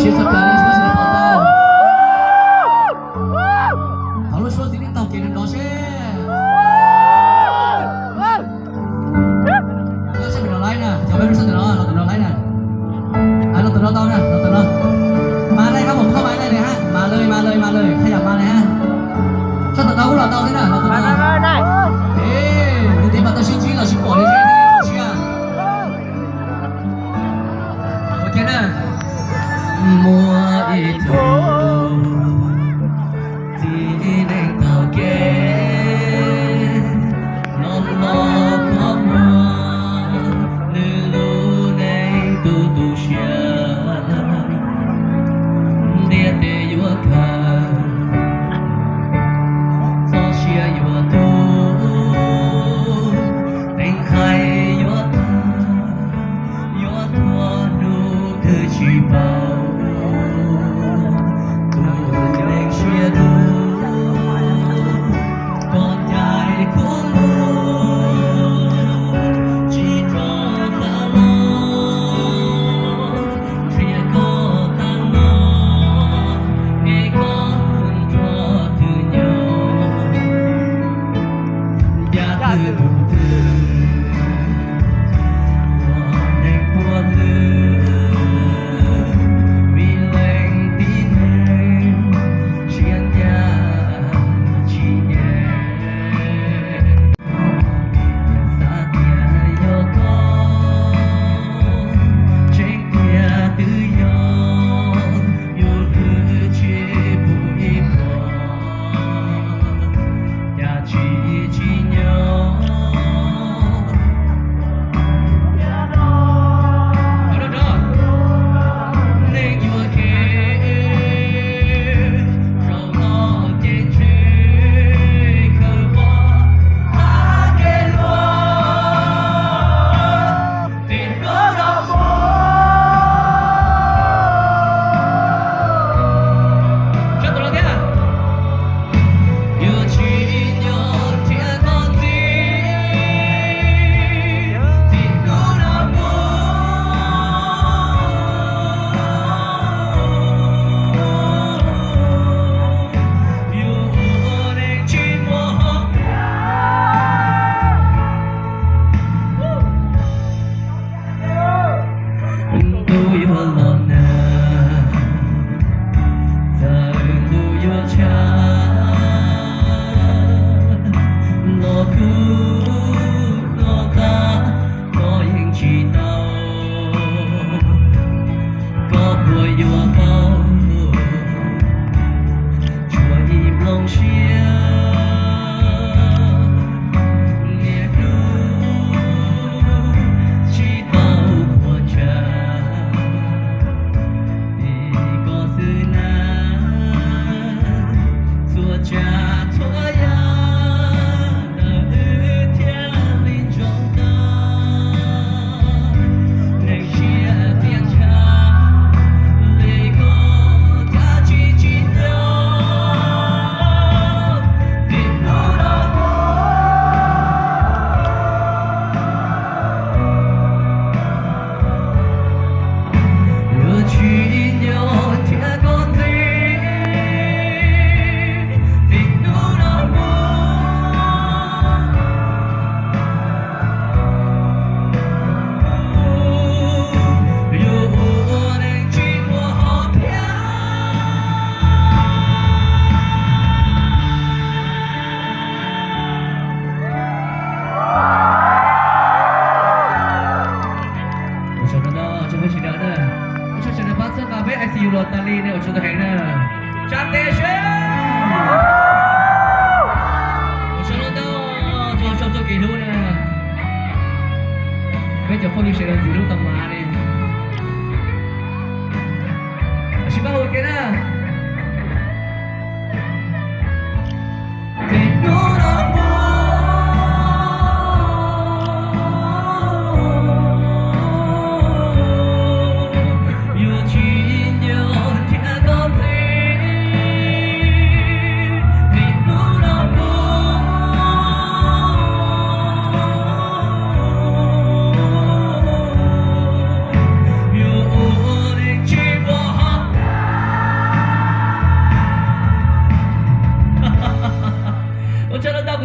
Ces txhua plaws nej suav xwb los tau. Thov lub suab txiv neej taug kev nrov nrov seb. Nyob sab pem nrov laib na, cov peb lub sab ntawm no los ntawm no laib na. Los ntawm no tau na, los ntawm no. Mas na, kab mus khob mas na, mas lawm, mas lawm, mas lawm, khab yam mas na. Sab tom no kuj los tau thiab na, los ntawm no. Tus tiv mas tau sib ntsib los sib pom li sib. Ua kiag na. Muaj ib tug txiv neej taug kev los los kho muag, nws lub neej tu tu siab, ntiaj teb yuav khaws, txoj sia yuav tu, teeb khaib yuav tag, yuav tuag hnub twg tsis paub. Tus neeg siab dub, koj ncaim kuv mus, tsis rov qab los, qhia koj tag los, es koj nrog twg nyob. Yam twg tus twg, ua neeg puag lwg, vim leej tib neeg siab ncaj tsis nyeem. Xav tias yog koj, tseeb tiag twb yog, yus lwm tsis pub ib puas, cas tsis tsim nyog. Neeg yuav kev, zaum no ces ntshe khaws pob qab kev luag. Tim no no mus. Sab tus no thiab. Yuav tsim nyog nrhiav koj ntxiv, tim no no mus. Yuav ua neeg tsis muaj hom phiaj. Ntuj yuav los nag, txawm ntuj yuav tshav los kub los qab, koj yeej tsis tau. Koj puas yuav paub, tsuas ib nplooj siab, niaj hnub tsis tau qhuas ntshaw. Tim koj xwb na, txhua tsav txhua yam ntawm wb thiaj li ntsoov tag. Neeg siab txiaj ntshav li koj, cas tsis tsim nyog. Tim hnub no mus. Yuav tsim nyog nrhiav koj ntxiv, tim hnub no mus. Yuav ua neeg tsis muaj hom phiaj. Ua tsaug ntau, tsaug peb sawv daws na. Ua tsaug sawv daws pab txhawb nqa peb I C U los tas li na, ua tsaug ntau heev na. Tsa tes seb. Ua tsaug ntau, tsaug txoj kev hlub na. Peb cov phooj ywg sawv daws ntxim hlub tau mas li. Sib pab ua ke na. Tim hnub no mus, yuav tsim nyog nrhiav koj ntxiv. Tim hnub no mus.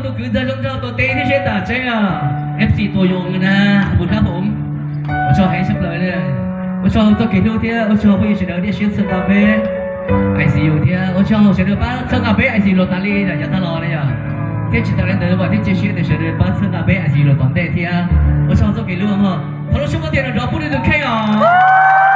Tus kwv ntxawg zoo nraug tua teb thiab seb tas tseeb os. F C tua zoo na, mus kab foom. Ua tsaug heev tshaj plaws li. Ua tsaug txoj kev hlub thiab ua tsaug phooj ywg sawv daws tiaj siab txhawb nqa peb I C U thiab ua tsaug sawv daws pab txhawb nqa peb I C U los tas li yom, yav tag los na yom. Thiab tsis tas li ntawd vam thiab cia siab tias sawv daws pab txhawb nqa peb I C U los tom ntej thiab. Ua tsaug txoj kev hlub mog. Thov lub suab pov tias nrov pub rau tus kheej os.